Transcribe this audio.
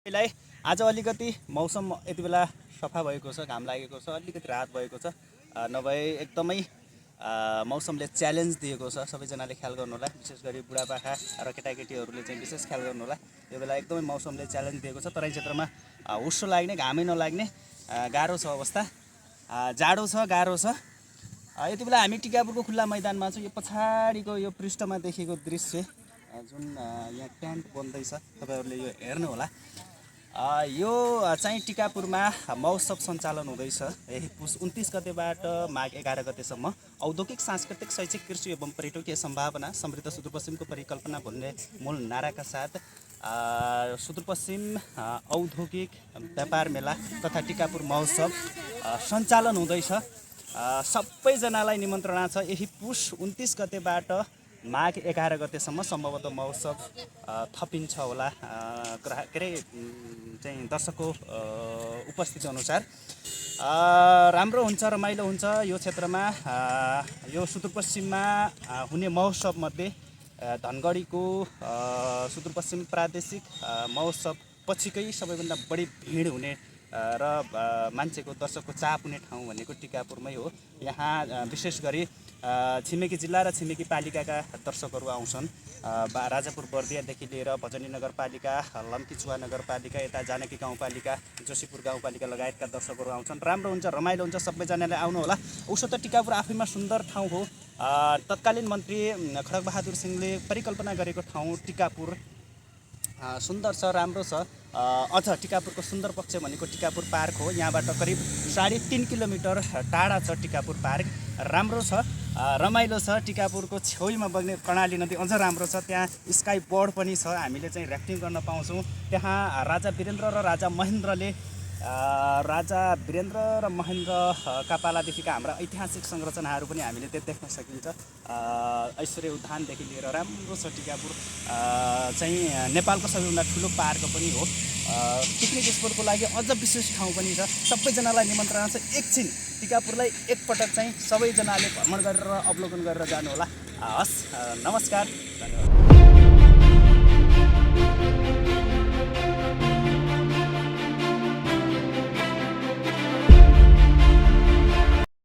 लाई आज अलिकति मौसम यति बेला सफा भएको छ, घाम लागेको छ, अलिकति राहत भएको छ। नभए एकदमै मौसमले च्यालेन्ज दिएको छ। सबैजनाले ख्याल गर्नु होला, विशेष गरी बुढापाका र केटाकेटीहरूले चाहिँ विशेष ख्याल गर्नु होला। यो बेला एकदमै मौसमले च्यालेन्ज दिएको छ। तराई क्षेत्रमा हुस्सो लाग्ने, घामै नलाग्ने गाह्रो छ अवस्था। जाडो छ, गाह्रो छ। यति बेला हामी टिकापुरको खुल्ला मैदानमा छौँ। यो पछाडिको यो पृष्ठमा देखेको दृश्य जुन यहाँ ट्यान्ट बन्दैछ, तपाईँहरूले यो हेर्नु होला। यो चाहिँ टिकापुरमा महोत्सव सञ्चालन हुँदैछ। यही पुस 29 गतेबाट माघ 11 गतेसम्म औद्योगिक, सांस्कृतिक, शैक्षिक, कृषि एवं पर्यटकीय सम्भावना समृद्ध सुदूरपश्चिमको परिकल्पना भन्ने मूल नाराका साथ सुदूरपश्चिम औद्योगिक व्यापार मेला तथा टिकापुर महोत्सव सञ्चालन हुँदैछ। सबैजनालाई निमन्त्रणा छ। यही पुस 29 गतेबाट माघ 11 गतेसम्म सम्भवतः महोत्सव थपिन्छ होला, के अरे चाहिँ दर्शकको उपस्थिति अनुसार। राम्रो हुन्छ, रमाइलो हुन्छ यो क्षेत्रमा। यो सुदूरपश्चिममा हुने महोत्सवमध्ये धनगढीको सुदूरपश्चिम प्रादेशिक महोत्सव पछिकै सबैभन्दा बढी भिड हुने र मान्छेको दर्शकको चाप हुने ठाउँ भनेको टिकापुरमै हो। यहाँ विशेष गरी छिमेकी जिल्ला र छिमेकी पालिकाका दर्शकहरू आउँछन्। राजापुर बर्दियादेखि लिएर भजनी नगरपालिका, लम्कीचुवा नगरपालिका, यता जानकी गाउँपालिका, जोशीपुर गाउँपालिका लगायतका दर्शकहरू आउँछन्। राम्रो हुन्छ, रमाइलो हुन्छ, सबैजनाले आउनु होला। उसो त टिकापुर आफैमा सुन्दर ठाउँ हो। तत्कालीन मन्त्री खड्गबहादुर सिंहले परिकल्पना गरेको ठाउँ टिकापुर सुन्दर छ, राम्रो छ। अझ टिकापुरको सुन्दर पक्ष भनेको टिकापुर पार्क हो। यहाँबाट करिब 3.5 किलोमिटर टाढा छ टिकापुर पार्क। राम्रो छ, रमाइलो छ। टिकापुरको छेउमा बग्ने कर्णाली नदी अझ राम्रो छ। त्यहाँ स्काई बोर्ड पनि छ, हामीले चाहिँ ऱ्याफ्टिङ गर्न पाउँछौँ। त्यहाँ राजा वीरेन्द्र र महेन्द्रका पालादेखिका हाम्रा ऐतिहासिक संरचनाहरू पनि हामीले त्यहाँ देख्न सकिन्छ। ऐश्वर्य उद्यानदेखि लिएर राम्रो छ। टिकापुर चाहिँ नेपालको सबैभन्दा ठुलो पार्क पनि हो। पिकनिक स्पोटको लागि अझ विशेष ठाउँ पनि छ। सबैजनालाई निमन्त्रणा छ। एकछिन टिकापुरलाई एकपटक चाहिँ सबैजनाले भ्रमण गरेर अवलोकन गरेर जानु होला। हस्, नमस्कार, धन्यवाद।